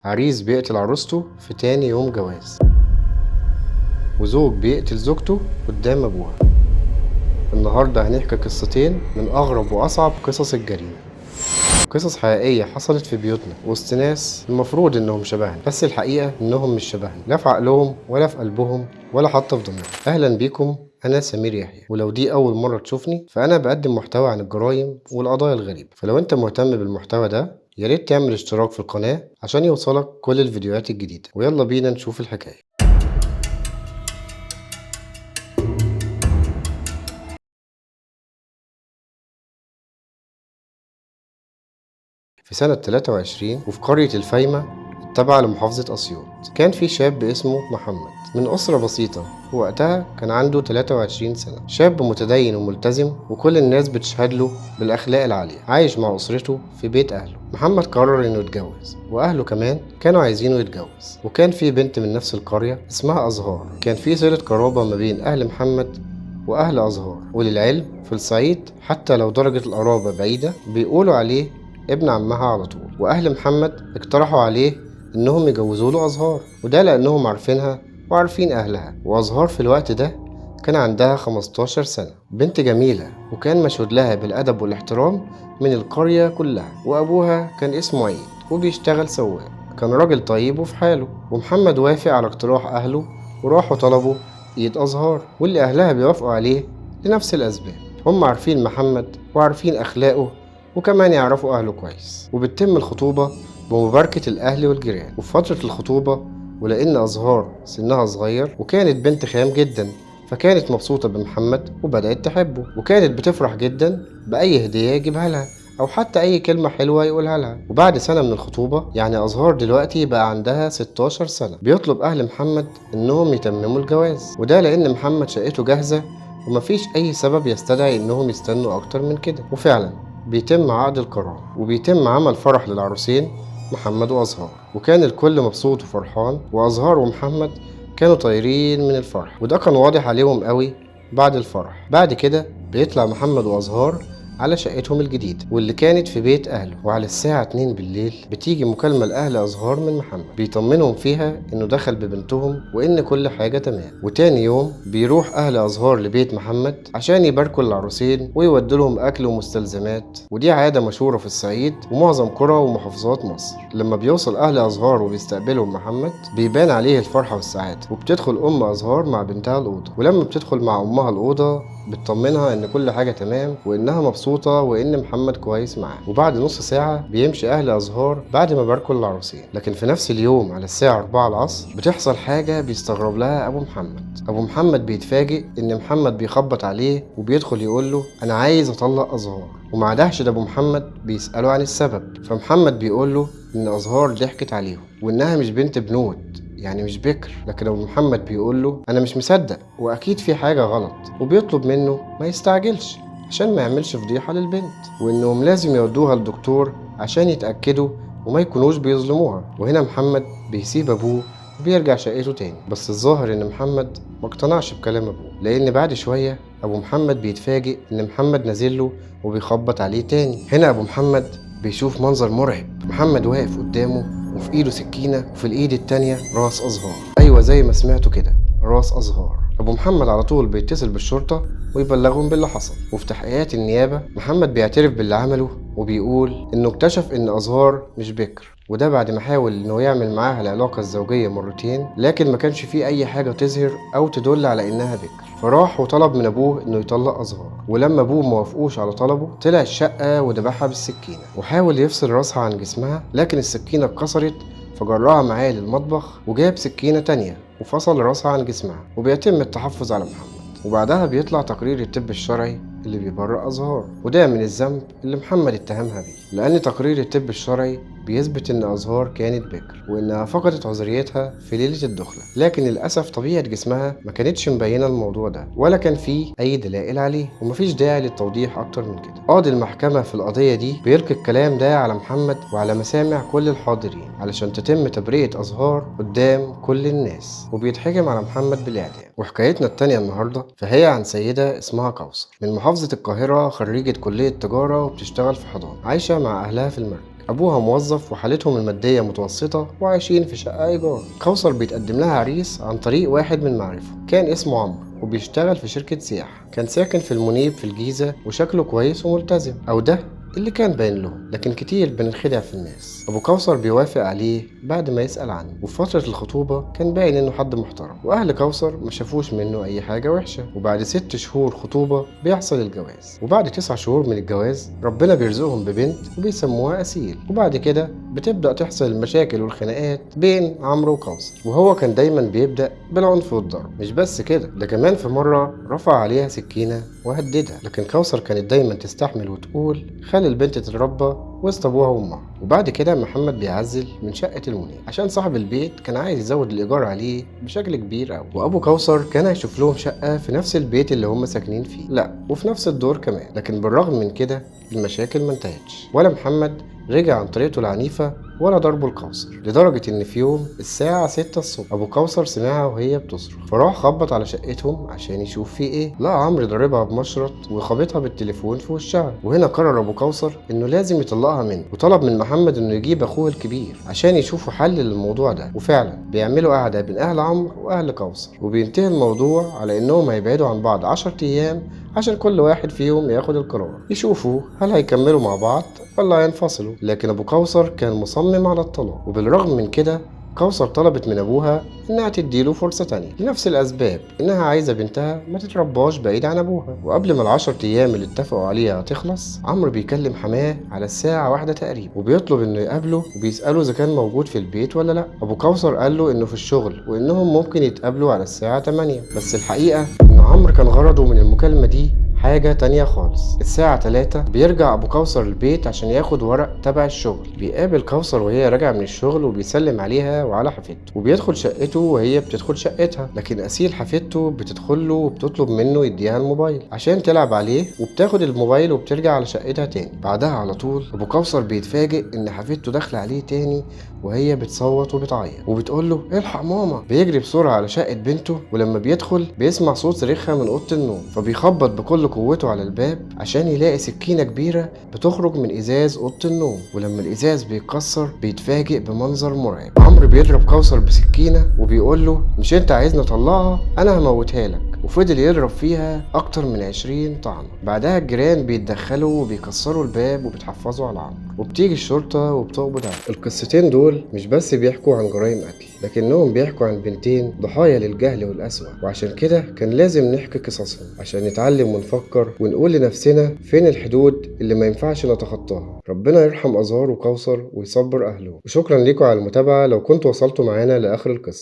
عريس بيقتل عروسته في تاني يوم جواز، وزوج بيقتل زوجته قدام أبوها. النهاردة هنحكي قصتين من أغرب وأصعب قصص الجريمة، قصص حقيقية حصلت في بيوتنا وسط ناس المفروض إنهم شبهنا، بس الحقيقة إنهم مش شبهنا، لا في عقلهم ولا في قلبهم ولا حتى في ضميرهم. أهلا بيكم، أنا سمير يحيى، ولو دي أول مرة تشوفني فأنا بقدم محتوى عن الجرايم والقضايا الغريبة، فلو أنت مهتم بالمحتوى ده يا ريت تعمل اشتراك في القناة عشان يوصلك كل الفيديوهات الجديدة. ويلا بينا نشوف الحكاية. في سنة 23 وفي قرية الفايمة التابعة لمحافظة أسيوط، كان في شاب اسمه محمد من أسرة بسيطة، ووقتها كان عنده 23 سنة. شاب متدين وملتزم وكل الناس بتشهد له بالأخلاق العالية، عايش مع أسرته في بيت أهله. محمد قرر إنه يتجوز، وأهله كمان كانوا عايزينه يتجوز، وكان في بنت من نفس القرية اسمها أزهار. كان في صلة قرابة ما بين أهل محمد وأهل أزهار، وللعلم في الصعيد حتى لو درجة القرابة بعيدة بيقولوا عليه ابن عمها على طول. وأهل محمد اقترحوا عليه إنهم يجوزوا له أزهار، وده لأنهم عارفينها وعارفين أهلها. وأزهار في الوقت ده كان عندها 15 سنة، بنت جميلة، وكان مشهود لها بالأدب والاحترام من القرية كلها. وأبوها كان اسمه عيد وبيشتغل سواق، كان راجل طيب وفي حاله. ومحمد وافق على اقتراح أهله وراحوا طلبوا إيد أزهار، واللي أهلها بيوافقوا عليه لنفس الأسباب، هم عارفين محمد وعارفين أخلاقه وكمان يعرفوا أهله كويس. وبتتم الخطوبة بمباركة الأهل والجيران. وفي فترة الخطوبة، ولأن أزهار سنها صغير وكانت بنت خام جدا، فكانت مبسوطة بمحمد وبدأت تحبه، وكانت بتفرح جدا بأي هدية يجيبها لها أو حتى أي كلمة حلوة يقولها لها. وبعد سنة من الخطوبة، يعني أزهار دلوقتي بقى عندها 16 سنة، بيطلب أهل محمد إنهم يتمموا الجواز، وده لأن محمد شقته جاهزة ومفيش أي سبب يستدعي إنهم يستنوا أكتر من كده. وفعلا بيتم عقد القران، وبيتم عمل فرح للعروسين محمد وأزهار، وكان الكل مبسوط وفرحان، وأزهار ومحمد كانوا طايرين من الفرح، وده كان واضح عليهم قوي بعد الفرح. بعد كده بيطلع محمد وأزهار على شقتهم الجديدة واللي كانت في بيت أهله. وعلى الساعة 2 بالليل بتيجي مكالمة لأهل أزهار من محمد بيطمنهم فيها إنه دخل ببنتهم وإن كل حاجة تمام. وتاني يوم بيروح أهل أزهار لبيت محمد عشان يباركوا للعروسين ويودوا لهم أكل ومستلزمات، ودي عادة مشهورة في الصعيد ومعظم قرى ومحافظات مصر. لما بيوصل أهل أزهار وبيستقبلهم محمد بيبان عليه الفرحة والسعادة، وبتدخل أم أزهار مع بنتها الأوضة. ولما بتدخل مع أمها الأوضة بتطمنها إن كل حاجة تمام وإنها مبسوطة وإن محمد كويس معاه. وبعد نص ساعة بيمشي أهل أزهار بعد ما باركوا للعروسين. لكن في نفس اليوم على الساعة 4 العصر بتحصل حاجة بيستغرب لها أبو محمد. أبو محمد بيتفاجئ إن محمد بيخبط عليه وبيدخل يقول له أنا عايز أطلق أزهار. ومع دهشة أبو محمد بيسأله عن السبب، فمحمد بيقول له إن أزهار ضحكت عليهم وإنها مش بنت بنوت، يعني مش بكر. لكن أبو محمد بيقول له أنا مش مصدق وأكيد في حاجة غلط، وبيطلب منه ما يستعجلش عشان ما يعملش فضيحة للبنت، وإنهم لازم يودوها للدكتور عشان يتأكدوا وما يكونوش بيظلموها. وهنا محمد بيسيب أبوه وبيرجع شقته تاني، بس الظاهر إن محمد ما اقتنعش بكلام أبوه، لأن بعد شوية أبو محمد بيتفاجئ إن محمد نازل له وبيخبط عليه تاني. هنا أبو محمد بيشوف منظر مرعب، محمد واقف قدامه وفي إيده سكينة وفي الإيد التانية راس أزهار. أيوة زي ما سمعتوا كده، راس أزهار. أبو محمد على طول بيتصل بالشرطة ويبلغهم باللي حصل. وفي تحقيقات النيابة محمد بيعترف باللي عمله وبيقول إنه اكتشف إن أزهار مش بكر، وده بعد ما حاول إنه يعمل معاها العلاقة الزوجية مرتين، لكن ما كانش فيه أي حاجة تظهر أو تدل على إنها بكر. فراح وطلب من أبوه إنه يطلق أزهار، ولما أبوه موافقوش على طلبه طلع الشقة وذبحها بالسكينة، وحاول يفصل راسها عن جسمها لكن السكينة اتكسرت، فجرها معاه للمطبخ وجاب سكينة تانية وفصل راسها عن جسمها. وبيتم التحفظ على محمد. وبعدها بيطلع تقرير الطب الشرعي اللي بيبرئ أزهار، وده من الذنب اللي محمد اتهمها بيه، لأن تقرير الطب الشرعي بيثبت إن أزهار كانت بكر وإنها فقدت عذريتها في ليلة الدخلة، لكن للأسف طبيعة جسمها ما كانتش مبينة الموضوع ده ولا كان فيه أي دلائل عليه، ومفيش داعي للتوضيح أكتر من كده. قاضي المحكمة في القضية دي بيلقي الكلام ده على محمد وعلى مسامع كل الحاضرين علشان تتم تبرئة أزهار قدام كل الناس، وبيتحكم على محمد بالإعدام. وحكايتنا التانية النهاردة فهي عن سيدة اسمها كوثر من محافظة القاهرة، خريجة كلية تجارة وبتشتغل في حضانة، عايشة مع أهلها في المرج. أبوها موظف وحالتهم المادية متوسطة وعايشين في شقة إيجار. كوثر بيتقدم لها عريس عن طريق واحد من معارفه كان اسمه عمرو، وبيشتغل في شركة سياحة. كان ساكن في المنيب في الجيزة وشكله كويس وملتزم، أو ده اللي كان باين لهم، لكن كتير بنخدع في الناس. أبو كوثر بيوافق عليه بعد ما يسأل عنه، وفي فترة الخطوبة كان باين إنه حد محترم، وأهل كوثر ما شافوش منه أي حاجة وحشة. وبعد 6 شهور خطوبة بيحصل الجواز، وبعد 9 شهور من الجواز ربنا بيرزقهم ببنت وبيسموها أسيل. وبعد كده بتبدأ تحصل المشاكل والخناقات بين عمرو وكوثر، وهو كان دايما بيبدأ بالعنف والضرب. مش بس كده، ده كمان في مرة رفع عليها سكينة وهددها، لكن كوثر كانت دايما تستحمل وتقول خلي البنت تتربى وسط ابوها وامها. وبعد كده محمد بيعزل من شقة المنيب عشان صاحب البيت كان عايز يزود الايجار عليه بشكل كبير قوي، وابو كوثر كان هيشوف لهم شقة في نفس البيت اللي هم ساكنين فيه، لا وفي نفس الدور كمان. لكن بالرغم من كده المشاكل ما انتهتش، ولا محمد رجع عن طريقته العنيفة ولا ضربه لكوثر، لدرجة إن في يوم الساعة 6 الصبح أبو كوثر سمعها وهي بتصرخ، فراح خبط على شقتهم عشان يشوف في إيه. لقى عمرو ضاربها بمشرط وخبطها بالتليفون في وشها، وهنا قرر أبو كوثر إنه لازم يطلقها منه، وطلب من محمد إنه يجيب أخوه الكبير عشان يشوفوا حل للموضوع ده. وفعلا بيعملوا قعدة بين أهل عمرو وأهل كوثر، وبينتهي الموضوع على إنهم هيبعدوا عن بعض 10 أيام عشان كل واحد فيهم ياخد القرار، يشوفوا هل هيكملوا مع بعض ولا هينفصلوا. لكن أبو كوثر كان مصمم على الطلاق، وبالرغم من كده كوثر طلبت من أبوها إنها تديله فرصة تانية لنفس الأسباب، إنها عايزة بنتها ما تترباش بعيد عن أبوها. وقبل ما ال10 أيام اللي اتفقوا عليها تخلص، عمرو بيكلم حماه على الساعة 1 تقريبا، وبيطلب إنه يقابله وبيسأله إذا كان موجود في البيت ولا لأ. أبو كوثر قال له إنه في الشغل وإنهم ممكن يتقابلوا على الساعة 8، بس الحقيقة إن عمرو كان غرضه من المكالمة دي حاجة تانية خالص. الساعة 3 بيرجع أبو كوثر البيت عشان ياخد ورق تبع الشغل. بيقابل كوثر وهي راجعة من الشغل وبيسلم عليها وعلى حفيدته، وبيدخل شقته وهي بتدخل شقتها. لكن أسيل حفيدته بتدخل له وبتطلب منه يديها الموبايل عشان تلعب عليه، وبتاخد الموبايل وبترجع على شقتها تاني. بعدها على طول أبو كوثر بيتفاجئ إن حفيدته داخلة عليه تاني وهي بتصوت وبتعيط وبتقول له الحق ماما. بيجري بسرعة على شقة بنته، ولما بيدخل بيسمع صوت صريخها من أوضة النوم، فبيخبط بكل قوته على الباب عشان يلاقي سكينة كبيرة بتخرج من إزاز أوضة النوم، ولما الإزاز بيتكسر بيتفاجئ بمنظر مرعب. عمرو بيضرب كوثر بسكينة وبيقول له مش أنت عايزني أطلقها، أنا هموتها لك، وفضل يضرب فيها أكتر من 20 طعنة. بعدها الجيران بيتدخلوا وبيكسروا الباب وبيتحفظوا على عمرو، وبتيجي الشرطة وبتقبض عليه. القصتين دول مش بس بيحكوا عن جرائم قتل، لكنهم بيحكوا عن بنتين ضحايا للجهل والقسوة، وعشان كده كان لازم نحكي قصصهم عشان نتعلم ونفكر ونقول لنفسنا فين الحدود اللي ما ينفعش نتخطاها. ربنا يرحم أزهار وكوثر ويصبر أهله. وشكرا لكم على المتابعة لو كنتوا وصلتوا معانا لآخر القصة.